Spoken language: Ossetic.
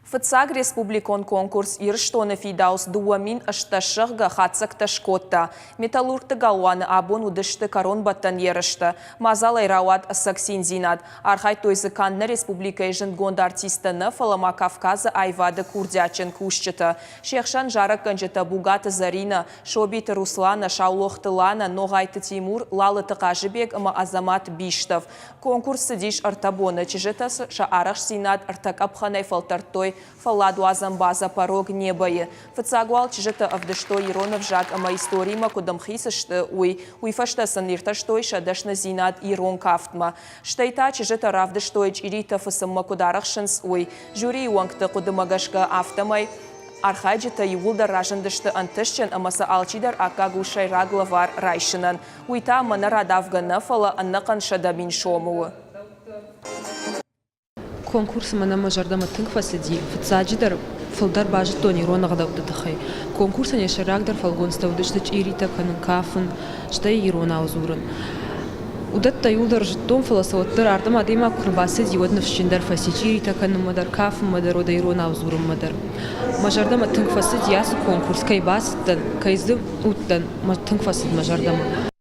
Фыццаг республикон конкурс Ирыстоны фидауц 2018, зӕгъгӕ, хатдзӕгтӕ скодта. Металлургты галуаны абон уыдысты кӕронбӕттӕн ерыстӕ. Мадзалӕй рауад ӕцӕг циндзинад. Архайдтой дзы канд нӕ республикӕйы зындгонд артисттӕ нӕ, фӕлӕ ма Кавказы аивады курдиатджын кусджытӕ. Се хсӕн зарӕггӕнджытӕ Бугаты Зӕринӕ, Собиты Руслана, Саулохты Лана, Ногъайты Тимур, Лалыты Хъазыбег ӕмӕ Азӕмӕт Биштов. Конкурс цыдис ӕртӕ боны. Чызджытӕ сӕ арӕхстдзинад ӕртӕ къӕпхӕнӕй фӕлтӕрдтой фӕлладуадзӕн базӕ Порог небо-йы. Фыццаг уал чызджытӕ ӕвдыстой ирон ӕвзаг ӕмӕ историмӕ куыд ӕмхиц сты, уый. Уый фӕстӕ сын иртӕстой сӕ дӕсныдзинад ирон кафтмӕ. Стӕй та чызджытӕ равдыстой, чъиритӕ фыцынмӕ куыд арӕхсынц, уый. Жюрийы уӕнгты хъуыдымӕ гӕсгӕ, афтӕмӕй архайджытӕ иууылдӕр разындысты ӕнтыстджын ӕмӕ сӕ алчидӕр аккаг у сӕйраг лӕвар райсынӕн. Уый та мӕнӕ радавгӕ нӕ, фӕлӕ ӕнӕхъӕн 100 000 сомы у. Конкурсы мӕнӕн мӕ зӕрдӕмӕ тынг фӕцыди. Фыццаджыдӕр фылдӕр базыдтон ирон ӕгъдӕутты тыххӕй. Конкурсӕн йӕ сӕйрагдӕр фӕлгонцтӕ уыдысты чъиритӕ кӕнын, кафын, стӕй иронау дзурын. Уыдӕттӕ иуылдӕр зыдтон, фӕлӕ сӕ уӕддӕр ардӕм адӕймаг куы рбацыди, уӕд ныфсджындӕр фӕци чъиритӕ кӕнынмӕ дӕр, кафынмӕ дӕр, уӕдӕ иронау дзурынмӕ дӕр. Мӕ зӕрдӕмӕ тынг фӕцыди ацы конкурс, кӕй бацыдтӕн, кӕй дзы уыдтӕн, мӕ тынг фӕцыд мӕ зӕрдӕмӕ.